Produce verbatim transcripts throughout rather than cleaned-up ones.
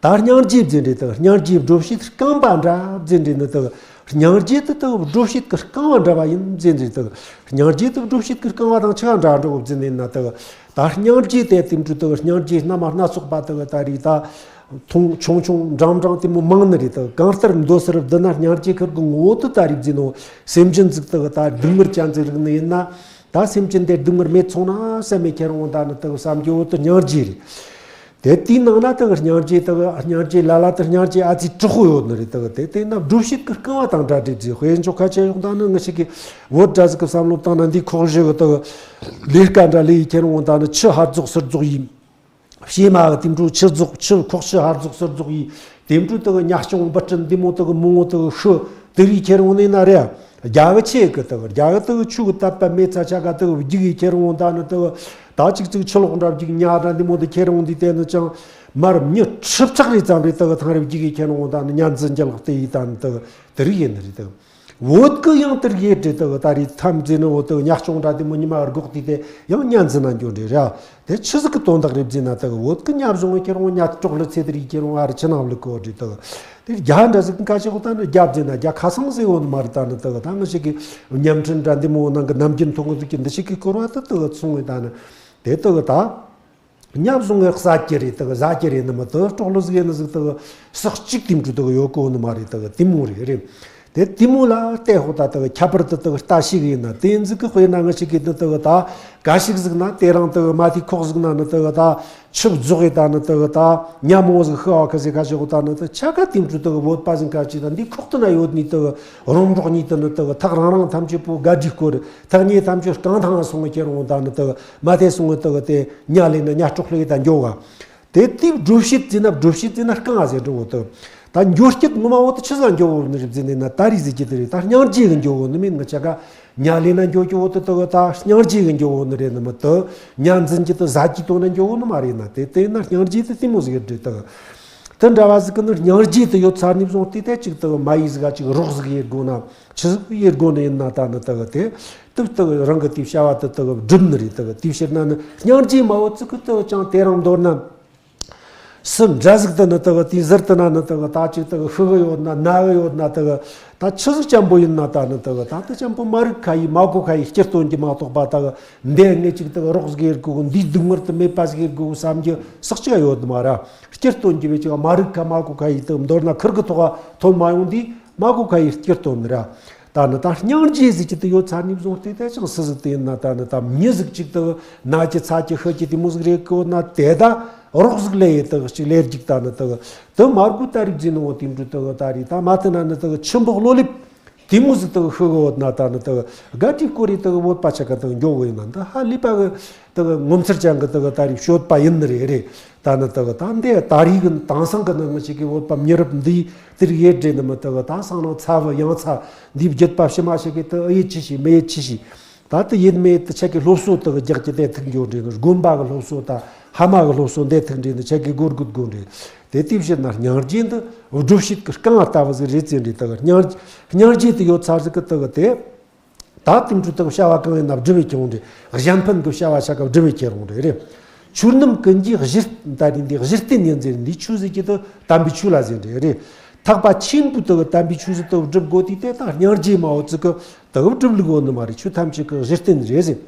ད་སྙིང་རྗེ་བརྫིས་རེད་དག། སྙིང་རྗེ་བགྲོད་བྱེད་རྐང་པ་འདྲ་བརྫིས་རེད་ནི་དག། སྙིང་རྗེ་དེ་དག་བགྲོད་བྱེད་ཀྱི་རྐང་པ་འདྲ་བ་ཡིན་བརྫིས་རེད་དག། སྙིང་རྗེ་དེ་བགྲོད་བྱེད་ཀྱི་རྐང་པ་དང་ཆི་ག་འདྲ་འགྲོ་བརྫིས་ནས་ན་དག། ད་སྙིང་རྗེ་དེ་དེ་འདྲ་དག། སྙིང་རྗེ་རྣམ་པ་སྣ་ཚོགས་པ་དག་ད་རེད། ད་མཐོང་ཆུང་ཆུང་འབྲིང་འབྲིང་དེ་མོ་མང་ནི་རེད་དག། གང་ལྟར་མདོར་བསྡུས་ན་སྙིང་རྗེ་ཁུར་གི་ངོ་བོ་དེ་ད་རེད་བརྫིས་ནོ། སེམས་ཅན་ཟིག་དག་ད་སྡུག་བསྔལ་ཅན་ཟིག་རིག་ནི་ཡིན་ན། ད་སེམས་ཅན་དེ་སྡུག་བསྔལ་མེད་སོང་ན་བསམ་མེད་ཁྱེར་འོང་ད་ནི་དག་བསམ་རྒྱུ་བོ་དེ་སྙིང་རྗེ་རེད། དེ་དེའི་ནང་ན་དག་སྙིང་རྗེ་དག། སྙིང་རྗེ་ལ་ལ་དེ་སྙིང་རྗེ་ཨ་ཙི་དྲག་པོ་ཡོད་ནི་རེད་དག། དེ་དེ་ན་བགྲོད་བྱེད་ཀྱི་རྐང་པ་དང་འདྲ་འདྲ་བརྫིས། དཔེ་འཇོག་ཁ་ཆེ་ཡོང་ད་ནི་ང་ཞིག་གིས་བོད་འདྲ་ཟིག་གི་བསམ་བློ་བཏང་ན། འདི་ཁོག་བཞི་གི་དག་ལས་ཀ་འདྲ་ལས་ཡི་ཁྱེར་འོང་ད་ནི་ཆུ་ཧར་རྫོགས་ཚུར་རྫོགས་ཡིན། བྱེ་མ་གི་དེ་འདྲ་ཆུ་རྫོགས། ཆུ་ཁོག་ཆུ་ཧར་རྫོགས་ཚུར་རྫོགས་ཡིན། དེ་འདྲ་དག་ཉ་སྐྱོང་འབུ་སྲིན་འདི་མོ་དག་མང་བོ་དག་ཤི་དེ་རིགས་ཁྱེར་འོང་ནས་ན་རེད། རྒྱ་གི་ཆེ་གི་དག། རྒྱ་གི་དག་ཆུ་གི་དད་པ་མེད་ཚ་ཆ་ག་དག་རྒྱུག་གི་ཁྱེར་འོང་ད་ནི་དག། ད་ཅིག་ཅིག་ཆུ་ལོག་འདྲ་རྒྱུག་ཉ་འདྲ་འདི་མོ་དག་ཁྱེར་འོང་དུས་དེ་ནི་ཅང་མར་མྱི་ཁྲི་ཕྲག་རེ་ཙམ་རེ་དག་ཐང་རེ་རྒྱུག་གི་ཁྱེར་འོང་ད་ནི་ཉ་འཛིན་རྒྱུ་ལག་དེ་ཡིན་ད་ནི་དག་དེ་རིགས་ཡིན་ནི་རེད་དག། བོད་ཀྱི་ཡང་དེར་ཡོད་རེད་དག། ད་རེས་ཐམས་ཅད་ནི་འོ་དག་ཉ་སྐྱོང་འདྲ་དེ་མོ་ཉི་མ་སྒོག་དུས་དེ་ཡང་ཉ་འཛིན་ན་འགྱོ་འདྲ་ར། དེ་ཆི་ཟིག་གི་དོན་དག་རེད་བརྫིས་ན་དག། བོད་ཀྱི་ཉ་བཟུང་བའི་ཁྱེར་འོང་ཉ་གྲོགས་ལ་ཚེ་དེ་རིགས་ཁྱེར་འོང་ཨ་རི་ཆི་ནང་བླུག་གོ་རེད་དག། དེ་རྒྱ་འདྲ་ཟིག་གི་ཁ་ཆེ་གོ་ད་ནི་རྒྱ་བརྫིས་ན་རྒྱ་ཁ་སང་ཟིག་འོ་ནི་མ་རེད། ད་ནི་དག་ད་ང་ཞིག་གི་བརྙན་འཕྲིན་འདྲ་འདི་མོ་ནང་གི་ནམ་རྒྱུན་མཐོང་གི་འདུག་གི། འདི་ཞིག་གི་སྐོར་བ་དེ་དག་མཚུངས་བས་ད་ནི་དེ་དག་ད། ཉ་བཟུང་བའི་ཟ་རྒྱུ་རེད་དག། ཟ་རྒྱུ་རེད་ནི་མི་དག། གྲོགས་ལོ་ཟིག་ཡིན་ནི་ཟིག་དག་སག་གཅིག་དེ་འདྲ་དག་ཡོད་གོ་ནི་མ་རེད་དག། དེ་མོ་རེད་རེད། དེ་དེ་མོ་ལ་བལྟས་ཧོ་ད་དག་ཁྱད་པར་དུ་དག་ལྟ་ཞིག་ཡིན་ན་དེ་ཟིག་གི་དཔེར་ན་ང་ཞིག་གིས་དེ་དག་ད་ག་ཞིག་ཟིག་ན་དེ་རིང་དག་མ་དེ་ཁོག་ཟིག་ན་ནི་དག་ད་ཆུ་རྫོགས་ཡི་ད་ནི་དག་ད་ཉ་མོ་ཟིག་ཤི་བ་ཁ་ཟིག་ག་ཞིག་ཧོ་ད་ནི་དག་ཆ་ག་དེ་འདྲ་དག་བོད་པ་ཟིག་ག་ཅིག་ད་འདི་ཁོག་ཏུ་ན་ཡོད་ནི་དག་རོང་འབྲོག་གཉིས་དུ་ནི་དག་ཐག་རིང་རིང་ཐམས་ཅད་པོ་དགའ་སྒྲིག་སྐོར་ཐག་ཉེ་ཐམས་ཅད་རྐང་ཐང་སོང་ངི་ཁྱེར་འོང་ད་ནི་དག་མ་དེ་སོང་ངི་དག་དེ་ཉ་ལས་ན་ཉ་སྲོག་ལས་ད་འགྱོ་བ། དེ་དེའི་བགྲོད་བྱེད་ཟེར་ན་བགྲོད་བྱེད་ཟེར་ན་རྐང་ཟེར་འགྲོ་བོ་དག། ད་འགྱོ་སྐྱིད་ངོ་མ་བོ་དེ་ཆི་ཟ་འགྱོ་བོ་ནི་རེད་ཟེར་ནས་ན་ད་རེས་ཟེར་གྱི་དེ་རེད། ད་སྙིང་རྗེ་གི་འགྱོ་བོ་ནི་མིན་ང་ཆ་ག་ཉ་ལས་ན་འགྱོ་གི་བོ་དེ་དག་ད་སྙིང་རྗེ་གི་འགྱོ་བོ་ནི་རེད་ནི་མི་དག། ཉ་འཛིན་གྱི་དེ་ཟ་གྱི་དོ་ན་འགྱོ་བོ་ནི་མ་རེད་ན། དེ་དེ་ན་སྙིང་རྗེ་དེ་དེ་མོ་ཟིག་རེད་དག། དེ་འདྲ་བ་ཟིག་གི་ནི་སྙིང་རྗེ་དེ་ཡོད་ཚར་ནས་བཟུང་སྟེ་དེ་ཅིག་དག་མ་ཡིས་ཟིག་ག་ཅིག་རོགས་ཟིག་ཡེད་དགོ་ན། ཆི་ཟིག་ཡེད་དགོ་ནི་ཡིན་ན་ད་ནི་དག་དེ་དུ་དག་རང་གི་དེའི་བྱ་བ་དེ་དག་སྒྲུབ་ནི་རེད་དག། དེའི་ཕྱིར་ན་ནི་སྙིང་རྗེ་མ་བོ་ཙི་གི་དག་ཅང་དེ་རང་མདོར་ན་སུ་འདྲ་ཟིག་དེ་ནི་དག་དེའི་ཟུར་དུ་ན་ནི་དག་ད་ཅིག་དག་ཤི་གི་ཡོད་ན་ན་གི་ཡོད་ན་དག་ད་ཆི་ཟིག་ཅན་པོ་ཡིན་ན་ད་ནི་དག་ད་དེ་ཅན་པོ་མ་རིག་ཁ་ཡིས་མ་གོ་ཁ་ཡིས་སྐྱིད་སྟོན་གྱི་མ་གཏོགས་པ་དག་འདས་ངས་ཅིག་དག་རོགས་ཟིག་ཡེད་དགོ་འདིའི་སྡུག་བསྔལ་དེ་མེད་པ་ཟིག་ཡེད་དགོ་བསམ་རྒྱུ་སག་ཅིག་ཡོད་མ་ར། སྐྱིད་སྟོན་གྱི་བས་ཅིག་མ་རིག་ཁ་མ་གོ་ཁ་ཡིས་དག་མདོར་ན་ཁུར་གི་ཐོག་ཐོན་མ་ཡོང་དུས། མ་གོ་ཁ་ཡིས་སྐྱིད་སྟོན་ར། ད་ནི་ད་སྙིང་རྗེ་ཟིག་ཅིག་ཏུ་ཡོད་ཚར་ནས་བཟུང་སྟེ་དེ་ཅང་སུ་ཟིག་ཏུ་ཡིན་ན་ད་ནི་ད་མྱི་ཟིག་ཅིག་ཏུ་ན་གྱི་ཚ་གྱི་ཤི་གྱི་དེ་མོ་ཟིག་རེད་གོ་ན་དེ་ད་རོགས་ཟིག་ལས་ཡི་དག་ཅིག་ལས་རྒྱུག་ད་ནི་དག་དུ་མར་གུ་ད་རིག་འཛིན་ནོ་དེ་འདྲ་དག་ད་རེད། ད་མ་དེ་ན་ནི་དག་ཆུ་འབོག་ལོ་ལེབ་དེ་མོ་ཟིག་དག་ཤི་གོ་ན་ད་ནི་དག་དགའ་དྲི་ཀོ་རེ་དག་བོད་པ་ཆ་ག་དག་འགྱོ་གོ་ཡིན་ན་འདི་ཧ་ལས་པ་གི་དག་ངོ་མཚར་ཅན་གི་དག་ད་རེད་སྤྱོད་པ་ཡིན་ནི་རེད་རེད། ད་ནི་དག་ད་འདི་ད་རེས་གི་དེང་སང་གི་ནི་མི་ཞིག་གི་བོད་པ་མྱི་རབས་འདི་དེར་ཡེ་འདྲེ་ནི་མི་དག་ད་སང་ནང་ཚ་བུ་ཡང་ཚ་འདི་བརྒྱུད་པ་ཕྱི་མ་ཞིག་གི་དུ་ཨེ་ཡེད་ཆི་ཞིག་མི་ཡེད་ཆི་ཞིག་ད་དུ་ཡེད་མི་ཡེད་དུ་ཆ་གི་སློབ་གསོ་དག་རྒྱག་གི་དེ་ཐུག་འགྱོ་འདྲེ་ནི་དགོན་པ་གི་སློབ་གསོ་ད་ཕ་མ་གི་སློབ་གསོ་འདི་ཐུག་འདྲེ་ནི་ཆ་གི་སྒོར་དགོད་དགོ་འདྲེ། དེ་དེ་བཞིན་ན་སྙིང་རྗེ་འདི་སྒྲུབ་བྱེད་ཀྱི་རྐང་ལྟ་བུ་ཟིག་རེད་ཟེར་འདྲེ་དག་སྙིང་སྙིང་རྗེ་དུ་ཡོད་ཚར་ཟིག་གི་དག་དེ། ད་དེ་འཕྲོ་དག་བྱ་བ་གང་ཡིན་ན་སྒྲུབ་པའི་ཁྱོང་རེད། གཞན་ཕན་གྱི་བྱ་བ་བྱ་ག་སྒྲུབ་པའི་ཁྱེད་རང་རེད་རེད། ཆོས་རྣམས་ཀུན་གྱི་གཞི་ད་རེད། འདི་གཞི་རྟེན་ཡིན་ཟེར། འདི་ཆོས་ཟེར་གྱི་དུ་དམ་པའི་ཆོས་ལ་ཟེར་རེད་རེད། ཐེག་པ་ཆེན་པོའི་དུ་དམ་པའི་ཆོས་ཟེར་དུ་སྒྲུབ་དགོས་དུས་དེ་དག་སྙིང་རྗེ་མ་བོ་ཙི་གི་དུ་སྒྲུབ་ལུགས་ཡོད་ནི་མ་རེད། ཆོས་ཐམས་ཅད་ཀྱི་གཞི་རྟེན་རེད་ཟེར།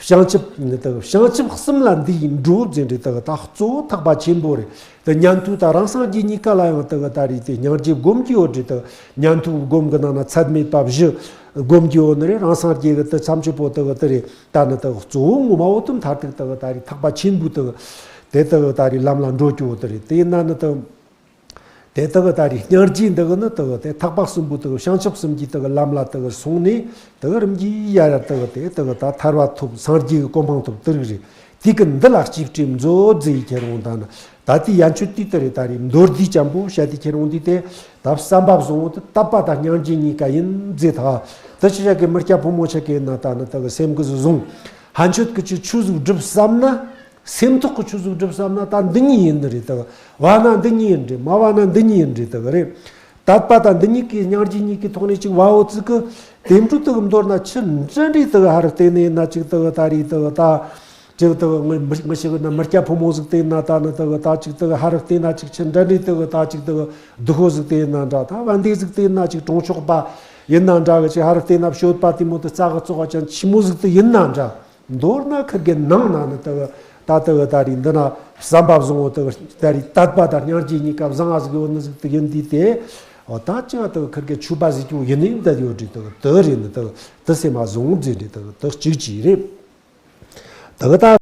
བྱང་ཆུབ་ནི་དུ་བྱང་ཆུབ་གསུམ་ལ་འདི་ཡིས་འགྲོ་ཟེར་རེད། དུ་ད་གཙོ་བོ་ཐེག་པ་ཆེན་པོ་རེད། དུ་ཉན་ཐོས་ད་རང་སངས་རྒྱས་གཉིས་ཀ་ལ་ཡང་དུ་ད་རེད། དེ་སྙིང་རྗེ་སྒོམ་གྱི་ཡོད་རེད། དུ་ཉན་ཐོས་སྒོམ་གི་ནང་ན་ཚད་མེད་པ་བཞི། སྒོམ་རྒྱུ་ཡོད་ནི་རེད། རང་སངས་རྒྱས་ཀྱི་དེ་ཐམས་ཅད་པོ་དེ་གི་དེ་རེད། ད་ནི་དེ་གཙོ་བོ་ངོ་མ་བོ་དེ་མཐར་ཐུག་དེ་གི་ད་རེད། ཐེག་པ་ཆེན་པོའི་དེ་གི་དེ་དེ་གི་ད་རེད་ལམ་ལ་འགྲོ་རྒྱུ་བོ་དེ་རེད། དེ་ཡིན་ན་ནི་དེ་དེ་དེ་གི་ད་རེད། སྙིང་རྗེ་འདི་གི་ནི་དེ་གི་དེ་ཐེག་པ་གསུམ་པོ་དེ་གི་བྱང་ཆུབ་གསུམ་གྱི་དེ་གི་ལམ་ལ་དེ་གི་སོང་ནས་དེ་གི་རིམ་གྱིས་ཡར་ཡར་དེ་གི་དེ་དེ་གི་ད་ཐར་པ་ཐོབ། སངས་རྒྱས་ཀྱི་གོ་འཕང་ཐོབ། དེ་རིགས་རེད། དེ་གི་འདི་ལ་གཅེས་སྤྲས་མཛོད་མཛེས་ཡི་ཁྱེད་རང་ད་ནི། ད་ལྟའི་ཡན་ཆོད་དེ་ལྟར་རེད། ད་རེད་མདོར་བསྡུས་ཅན་པོ་བཤད་དེ་ཁྱེར་འོང་དུས་དེ་ད་བསམ་པ་བཟང་བོ་དེ་དད་པ་དང་སྙིང་རྗེ་གཉིས་ཀ་ཡིན་ཟེར། ད་དེ་ཆི་ཆ་གི་མི་སྐྱ་ཕོ་མོ་ཆ་གི་ན་ད་ནི་ད་གི་སེམས་གི་བཟུང་། ཧན་ཆོད་གི་ཅིག་ཆོས་ཟིག་སྒྲུབ་བསམ་ན། སེམས་ཐོག་གི་ཆོས་ཟིག་སྒྲུབ་བསམ་ན་ད་འདི་གཉིས་ཡིན་ནི་རེད། ད་གི་བ་ན་འདི་གཉིས་ཡིན་རེད། མ་བ་ན་འདི་གཉིས་ཡིན་རེད། ད་གི་རེད། དད་པ་དང་འདི་གཉིས་ཀྱི་སྙིང་རྗེ་གཉིས་ཀྱི་ཐོག་ནས་ཅིག་བ་འོ་ཙི་གི་དེ་འཕྲོ་ད་གི་མདོར་ན་ཆི་འདྲ་འདྲའི་ད་གི་ཧར་བལྟས་ནས་ན་ཅིག་ད་གི་ད་རེད། ད་གི་ད། ཅིག་དུ་ངི་མི་མི་ཤི་གི་ན་མི་སྐྱ་ཕོ་མོ་ཟིག་དེ་ན་ད་ནི་དུ་ད་ཅིག་དུ་ཧ་རི་བལྟས་ན་ཅིག་ཆི་འདྲ་འདྲའི་དུ་ད་ཅིག་དུ་སྡུག་ཧོ་ཟིག་དེ་ན་འདྲ། ད་བན་དེ་ཟིག་དེ་ན་ཅིག་གྲོང་ཆོག་པ་ཡིན་ན་འདྲ་གི། ཅིག་ཧ་རི་བལྟས་ན་བཤོད་པ་དེ་མོ་དུ་རྩ་གི་བཙོག་པ་ཅན་ཆི་མོ་ཟིག་དུ་ཡིན་ན་འདྲ། མདོར་ན་ཁིར་གི་ནང་ན་ནི་དུ་ད་དུ་ད་རེས་འདི་ན་བསམ་པ་བཟང་བོ་དུ་ད་རེས་དད་པ་དང་སྙིང་རྗེ་གཉིས་ཀ་བཟང་ང་ཟིག་ཡོད་ནི་ཟིག་དུ་ཡིན་དུས་དེ། འོ་ད་ཅི་བ་དུ་ཁིར་གི་ཆུ་པ་ཟིག་ཀྱང་ཡིན་ནི་འདི་ཡོད་རེད། དུ་དུ་རེད་ནི་དུ་དུ་སེམས་མ་བཟང་བོ་ཟིག་རེད། དུ་དུ་གཅིག་གཅིག་རེད། དུ་ད་